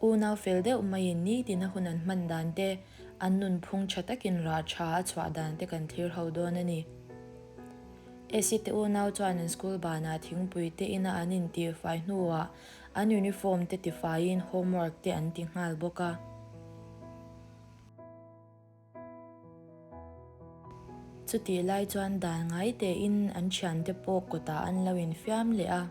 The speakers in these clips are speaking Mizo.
Unau fel deuh maiin nitina hun an hman dan te, an nunphung tha takin rah tha a chhuah dan te kan thlir ho dawn a ni. Esi te unau chuan an school banah thingpui te ina an intihfai hnuah an uniform te tifaiin homework te an ti nghal bawk a. Chutih lai chuan dan ngai tein an thiante pawh kawtah an lo infiam leh a.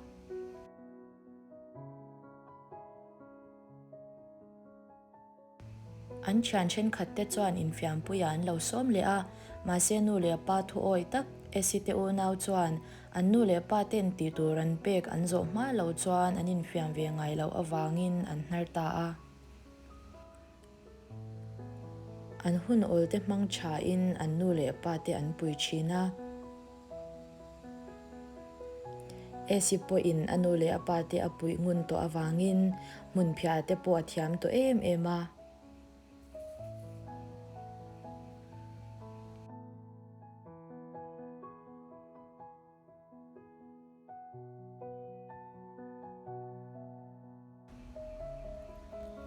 An thian thenkhat te chuan infiampuiah an lo sawm leh a, mahse nu leh pa thu awih tak Esi te unau chuan an nu leh pa ten tih tur an pek an zawh hma lo chuan an infiam ve ngai loh avangin an hnar ta a. An hun awl te hmang thain an nu leh pa te an pui thin a. Esi pawhin a nu leh a pa te a puih ngun tawh avangin hmunphiah te pawh a thiam tawh em em a.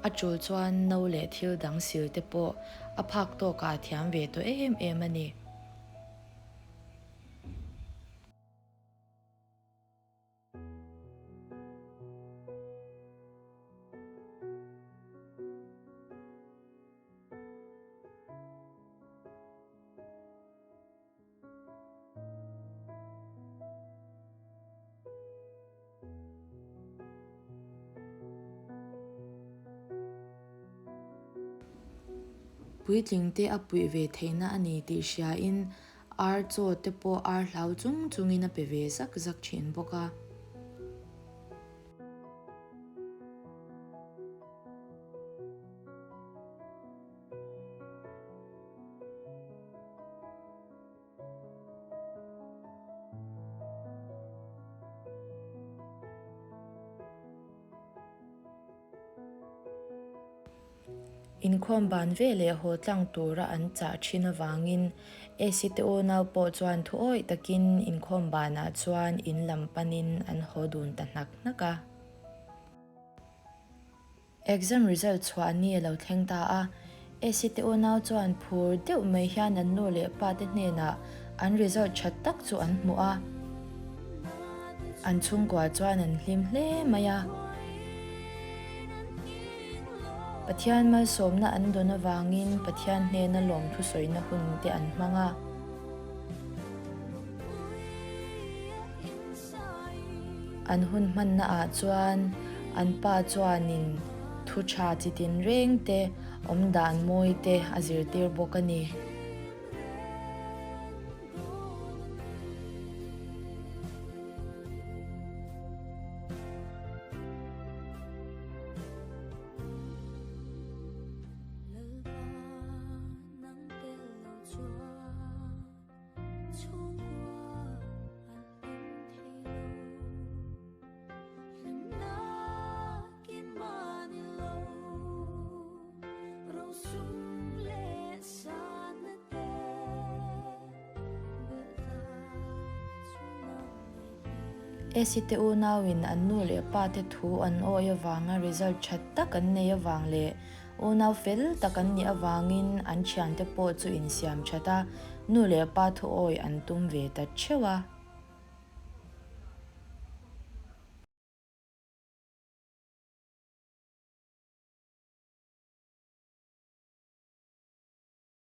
A tul chuan no leh thil dang sil te pawh a phak tawkah a thiam ve tawh em em a ni. Puitling te a puih ve theihna a ni tih hriain ar chaw te pawh ar hlau chung chungin a pe ve zak zak thin bawk a. Inkhawm ban ve leh haw tlang tura an chah thin avangin Esi te unau pawh chuan thu awih takin inkhawm banah chuan in lam panin an haw dun ta hnak hnak a. Exam result chhuah ni a lo thleng ta a, Esi te unau chuan phur deuh mai hian an nu leh pa te hnenah an result tha tak chu an hmuh a. An chhungkua chuan an hlim hle mai a. Pathian malsawmna an dawn avangin Pathian hnena lawmthu sawina hun te an hmang a. An hun hmanna ah chuan an pa chuanin thu tha chi tinreng te, awmdan mawi te a zirtir bawk a ni. Esi te unauin an nu leh pa te thu an awih avanga result tha tak an nei avang leh unau fel tak an nih avangin an thiante pawh chu insiam that a, nu leh pa thu awih an tum ve ta theuh a.